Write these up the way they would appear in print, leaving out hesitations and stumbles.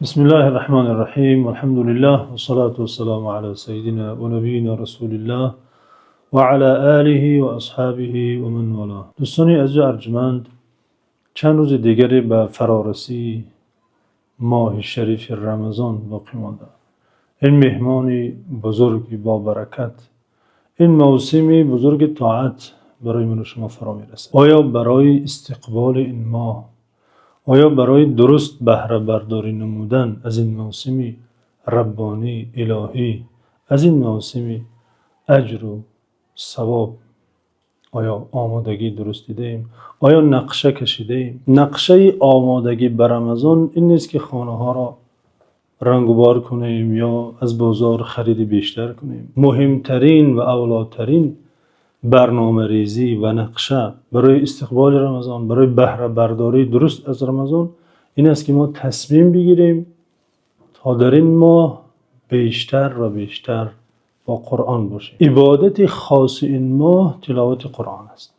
Бисмиллаҳир Раҳмонир Раҳим. Валҳамду лиллаҳи вассалоту вассаламу ало саййидино ва набиййино расулиллаҳи ва ало олиҳи ва асҳобиҳи ва ман волоҳ. Дӯстони азиз, арҷманд, чанд рӯзи дигаре ба фарорасии моҳи шарифи Рамазон боқӣ монда. Ин меҳмони бузурги бобаракат, ин мавсими бузурги тоат барои ман ва шумо фаро мерасад. Оё барои истиқболи ин моҳ, оё барои дуруст баҳрабардорӣ намудан аз ин мавсими раббонӣ, илоҳӣ, аз ин мавсими аҷру савоб, оё омодагии дуруст дидаем? Оё нақша кашидаем? Нақшаи омодагӣ ба Рамазон ин нест, ки хонаҳоро рангубор кунем ё аз бозор хариди бештар кунем. Муҳимтарин ва авлотарин барномарезӣ ва нақша барои истиқболи Рамазон, барои баҳрабардории дуруст аз Рамазон ин аст, ки мо тасмим бигирем, то дар ин моҳ бештар ва бештар бо Қуръон бошем. Ибодати хоси ин моҳ тиловати Қуръон аст.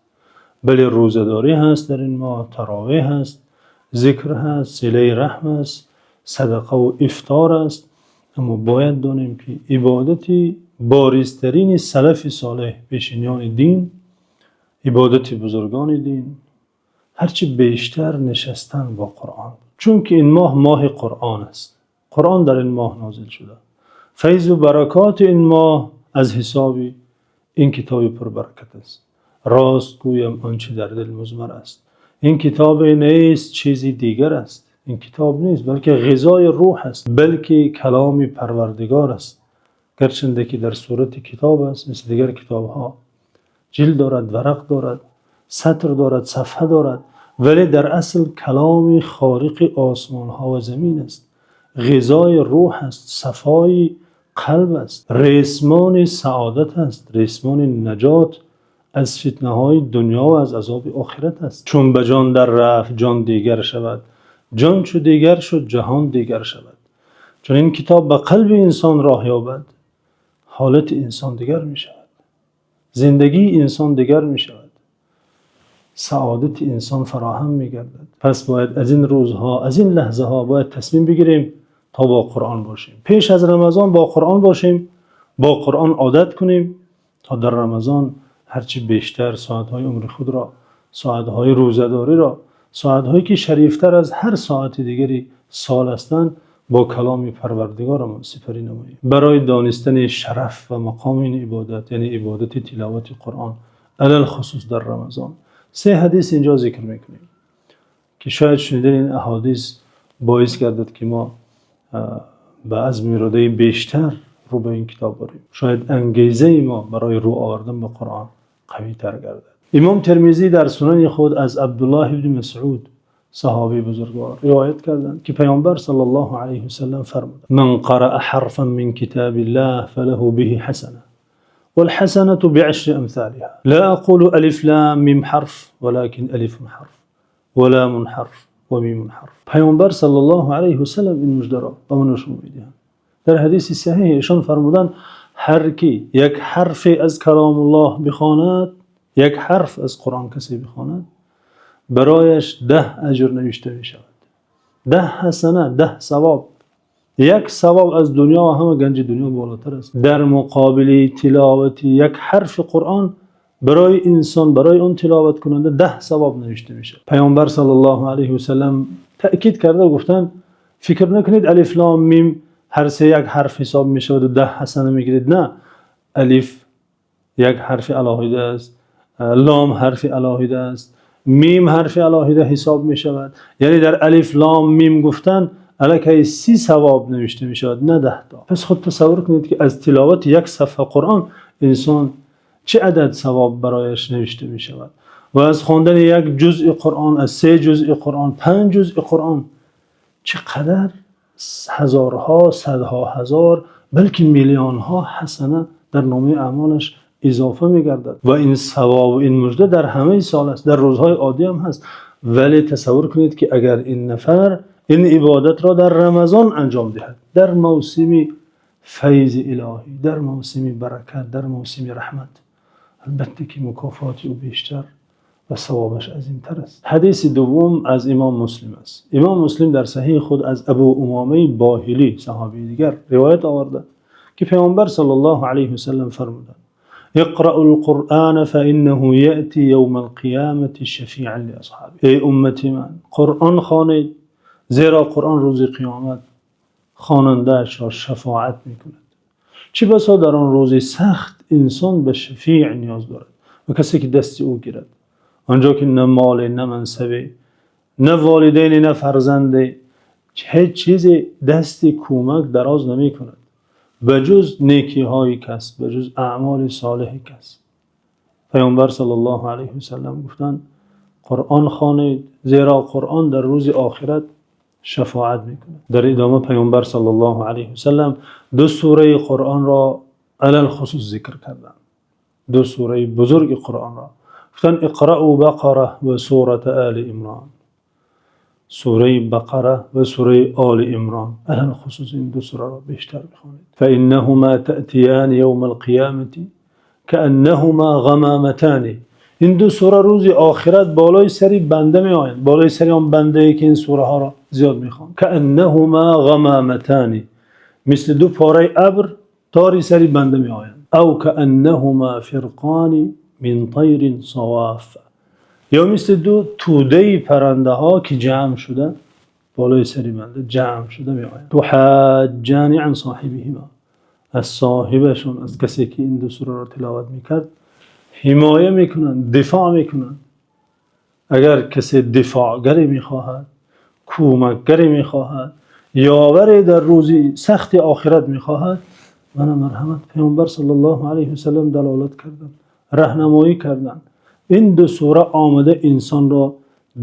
Бале, рӯзадорӣ ҳаст дар ин моҳ, таровеҳ ҳаст, зикр ҳаст, силаи раҳм аст, садақа ва ифтор аст. Аммо бояд донем, ки ибодати боризтарини салафи солеҳ, пешиниёни дин, ибодати бузургони дин ҳарчи бештар нишастан бо Қуръон, чунки ин моҳ моҳи Қуръон аст. Қуръон дар ин моҳ нозил шуда. Файзу баракоти ин моҳ аз ҳисоби ин китоби пурбаракат аст. Рост гӯям он чи дар дил музмар аст. Ин китобе нест, чизи дигар аст. Ин китоб нест, балки ғизои рӯҳ аст, балки каломи Парвардигор аст. Гарчанде ки дар сурати китоб аст, мисли дигар китобҳо ҷилд дорад, варақ дорад, сатр дорад, сафҳа дорад, вале дар асл каломи Холиқи осмонҳо ва замин аст, ғизои рӯҳ аст, сафои қалб аст, ресмони саодат аст, ресмони наҷот аз фитнаҳои дунё ва аз азоби охират аст. Чун ба ҷон дар рафт, ҷон дигар шавад, ҷон чу дигар шуд, ҷаҳон дигар шавад. Чун ин китоб ба қалби инсон роҳ ёбад, ҳолати инсон дигар мешавад, зиндагии инсон дигар мешавад, саодати инсон фароҳам мегардад. Пас бояд аз ин рӯзҳо, аз ин лаҳзаҳо бояд тасмим бигирем, то бо Қуръон бошем. Пеш аз Рамазон бо Қуръон бошем, бо Қуръон одат кунем, то дар Рамазон ҳарчи бештар соатҳои умри худро, соатҳои рӯзадориро, соатҳое ки шарифтар аз ҳар соати дигари сол ҳастанд, бо каломи Парвардигорамон сипарӣ намоем. Барои донистани шараф ва мақоми ин ибодат, яъне ибодати тиловати Қуръон, алалхусус дар Рамазон, се ҳадис инҷо зикр мекунем, ки шояд шунидани ин аҳодис боис гардад, ки мо ба азму иродаи бештар рӯ ба ин китоб барем. Шояд ангезаи мо барои рӯ овардан ба Қуръон қавитар гардад. Имом Термизӣ дар сунани худ аз Абдуллоҳ ибни Масъуд, саҳобии бузургвор, ривоят карданд, ки Паёмбар саллаллоҳу алайҳи васаллам фармуданд: «من قرأ حرفا من كتاب الله فله به حسنة والحسنة بعشر أمثالها. لا أقول ألف لام ميم حرف، ولكن ألف حرف ولام حرف وميم حرف». Паёмбар саллаллоҳу алайҳи васаллам ин муждаро ба ман ва шумо медиҳанд. Дар ҳадиси саҳеҳ эшон фармуданд: ҳар ки як ҳарфе аз каломуллоҳ бихонад, як ҳарф аз Қуръон касе бихонад, барояш 10 аҷр навишта мешавад, 10 ҳасана, 10 савоб. Як савоб аз дунё ва ҳама ганҷи дунё болотар аст. Дар муқобили тиловати як ҳарфи Қуръон барои инсон, барои он тиловаткунанда 10 савоб навишта мешавад. Паёмбар саллаллоҳу алайҳи васаллам таъкид карда гуфтанд: фикр накунед, алиф, лом, мим ҳар се як ҳарф ҳисоб мешавад ва 10 ҳасана мегиред. На, алиф як ҳарфи алоҳида аст, лом ҳарфи алоҳида аст, мим ҳарфи алоҳида ҳисоб мешавад. Яъне дар алиф, лом, мим гуфтан аллакай 30 савоб навишта мешавад, на 10 то. Пас худ тасаввур кунед, ки аз тиловати як сафҳа Қуръон инсон чӣ адад савоб барояш навишта мешавад ва аз хондани як ҷузъи Қуръон, аз се ҷузъи Қуръон, панҷ ҷузъи Қуръон чӣ қадар ҳазорҳо, садҳо ҳазор, балки миллионҳо ҳасана дар номаи аъмолаш илова мегардад. Ва ин савоб ва ин мужда дар ҳамаи сол аст, дар рӯзҳои оддӣ ҳам ҳаст. Вале тасаввур кунед, ки агар ин нафар ин ибодатро дар Рамазон анҷом диҳад, дар мавсими файзи илоҳӣ, дар мавсими баракат, дар мавсими раҳмат, албатта ки мукофоти ӯ бештар Ва савобаш азимтар аст. Ҳадиси дуввум аз имом Муслим аст. Имом Муслим дар саҳеҳи худ аз Абу Умома Боҳилӣ, саҳобии дигар, ривоят овардааст, ки Паёмбар саллаллоҳу алайҳи васаллам фармуданд: اقرءوا القرآن فإنه يأتي يوم القيامة شفيعا لأصحابه. Эй уммати ман, Қуръон хонед, зеро Қуръон рӯзи қиёмат хонандаашро шафоат мекунад. Чӣ басо дар он рӯзи сахт инсон ба шафеъ ниёз дорад ва касе ки дасти ӯ гирад. Он ҷо ки на моле, на мансабе, на волидайне, на фарзанде, ҳеҷ чизе дасти кӯмак дароз намекунад ба ҷуз некиҳои кас, ба ҷуз аъмоли солеҳи кас. Паёмбар саллаллоҳу алайҳи васаллам гуфтанд: Қуръон хонед, зеро Қуръон дар рӯзи охират шафоат мекунад. Дар идома Паёмбар саллаллоҳу алайҳи васаллам ду сураи Қуръонро алалхусус зикр карданд. Ду сураи бузурги Қуръонро. Гуфтанд: اقرءوا البقرة وسورة آل عمران. Сураи Бақара ва сураи Оли Имрон. Алалхусус ин ду сураро бештар бихонед. فإنهما تأتيان يوم القيامة كأنهما غمامتان. Ин ду сура рӯзи охират болои сари банда меоянд, болои сари он бандае ки ин сураҳоро зиёд мехонд. كأنهما غمامتان, мисли ду пораи абр тори сари банда меоянд. أو كأنهما فرقان من طير صواف, ё мисли ду тӯдаи парандаҳо ки ҷамъ шуда болои сари банда ҷамъ шуда меоянд. تحاجان عن صاحبهما, аз соҳибашон, аз касе ки ин ду сураро тиловат мекард, ҳимоя мекунанд, дифоъ мекунанд. Агар касе дифоъгаре мехоҳад, кӯмакгаре мехоҳад, ёваре дар рӯзи сахти охират мехоҳад, мана марҳамат, Паёмбар саллаллоҳу алайҳи васаллам далолат карданд, раҳнамоӣ карданд. Ин ду сура омада инсонро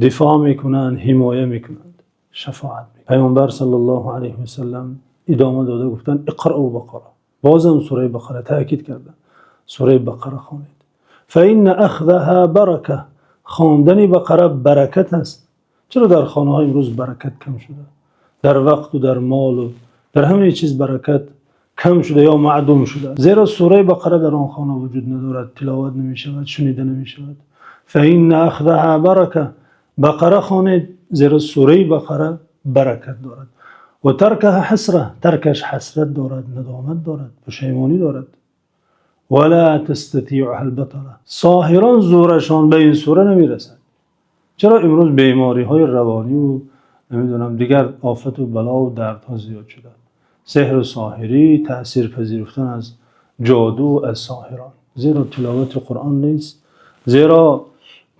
дифоъ мекунанд, ҳимоя мекунанд, шафоат. Паёмбар саллаллоҳу алайҳи васаллам идома дода гуфтанд: اقرءوا البقرة. Бозам сураи Бақара таъкид карданд. Сураи Бақара хонед. فإن أخذها بركة. Хондани Бақара баракат аст. Чаро дар хонаҳо имрӯз баракат кам шуда? Дар вақту дар молу дар ҳамаи чиз баракат кам шуда ё маъдум шуда, зеро сураи Бақара дар он хона вуҷуд надорад, тиловат намешавад, шунида намешавад. فإن أخذها بركة. Бақара хонед, зеро сураи Бақара баракат дорад. وتركها حسرة. Таркаш ҳасрат дорад, надомат дорад, пушаймонӣ дорад. ولا تستطيعها البطلة. Соҳирон зӯрашон ба ин сура намерасад. Чаро имрӯз бемориҳои равонӣ ва намедонам дигар офату балову дардҳо зиёд шуда? Сеҳру соҳирӣ, таъсир пазируфтан аз ҷоду, аз соҳирон, зеро тиловати Қуръон нест, зеро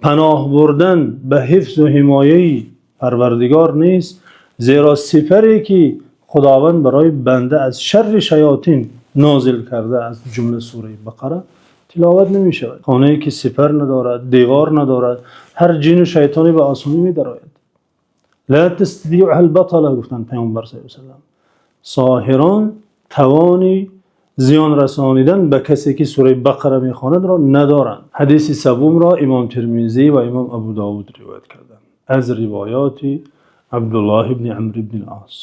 паноҳ бурдан ба ҳифзу ҳимояи Парвардигор нест, зеро сипаре ки Худованд барои банда аз шарри шаётин нозил карда, аз ҷумла сураи Бақара, тиловат намешавад. Хонае ки сипар надорад, девор надорад, ҳар ҷину шайтоне ба осонӣ медарояд. لا تستطيعها البطلة, гуфтанд Паёмбар саллаллоҳу алайҳи васаллам. Соҳирон тавони зиён расонидан ба касе ки сураи Бақара мехонадро надоранд. Ҳадиси севумро имом Термизӣ ва имом Абу Довуд ривоят карданд аз ривоёти Абдуллоҳ ибни Амр ибни Ос.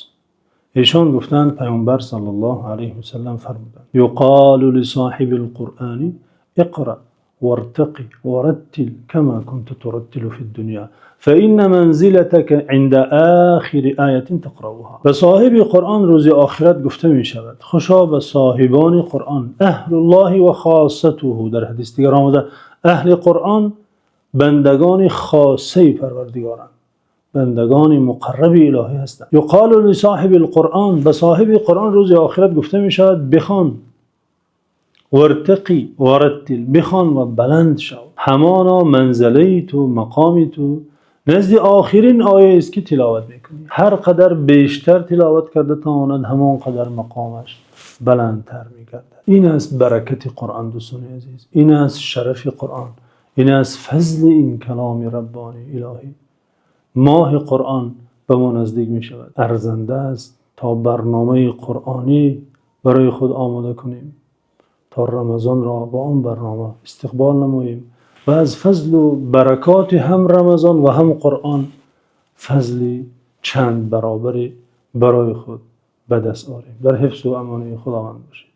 Эшон гуфтанд: Паёмбар саллаллоҳу алайҳи васаллам фармуданд: يقال لصاحب القرآن اقرأ وارتق ورتل كما كنت ترتل في الدنيا فإن منزلتك عند آخر آية تقرؤها. Ба соҳиби Қуръон рӯзи охират гуфта мешавад. Хушо ба соҳибони Қуръон, أهل الله وخاصته. Дар ҳадис дигар омада: аҳли Қуръон бандагони хоссаи Парвардигоранд, бандагони муқарраби илоҳӣ ҳастанд. يقال لصاحب القرآن, ба соҳиби Қуръон рӯзи охират гуфта мешавад: бихон, وارتق ورتل, бихон ва баланд шав, ҳамоно манзалаи ту, мақоми ту назди охирин ояест ки тиловат мекунӣ. Ҳар қадар бештар тиловат карда тавонад, ҳамон қадар мақомаш баландтар мегардад. Ин аст баракати Қуръон, дӯстони азиз, ин аст шарафи Қуръон, ин аст фазли ин каломи раббонии илоҳӣ. Моҳи Қуръон ба мо наздик мешавад. Арзанда аст то барномаи қуръонӣ барои худ омода кунем, то Рамазонро бо он барнома истиқбол намоем ва аз фазлу баракоти ҳам Рамазон ва ҳам Қуръон фазли чанд баробаре барои худ ба даст орем. Дар ҳифзу амони Худованд бошед.